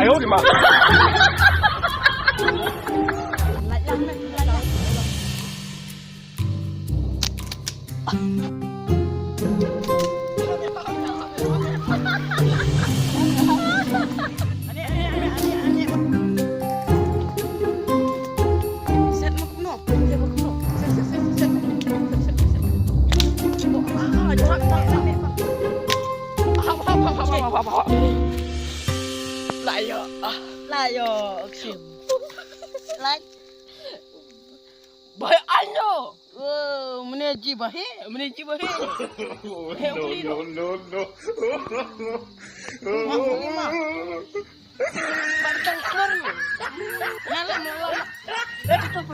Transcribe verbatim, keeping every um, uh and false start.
哎呦我的妈！ Layo, ah. Layo, oksim. Like. Bahaya ayo. Oh, mene ji bahe, mene ji bahe. He, no, uli no, no, no. Wah, uli ma. Pantang keluar ni. Ngalah, ngalah. Eh, tutup.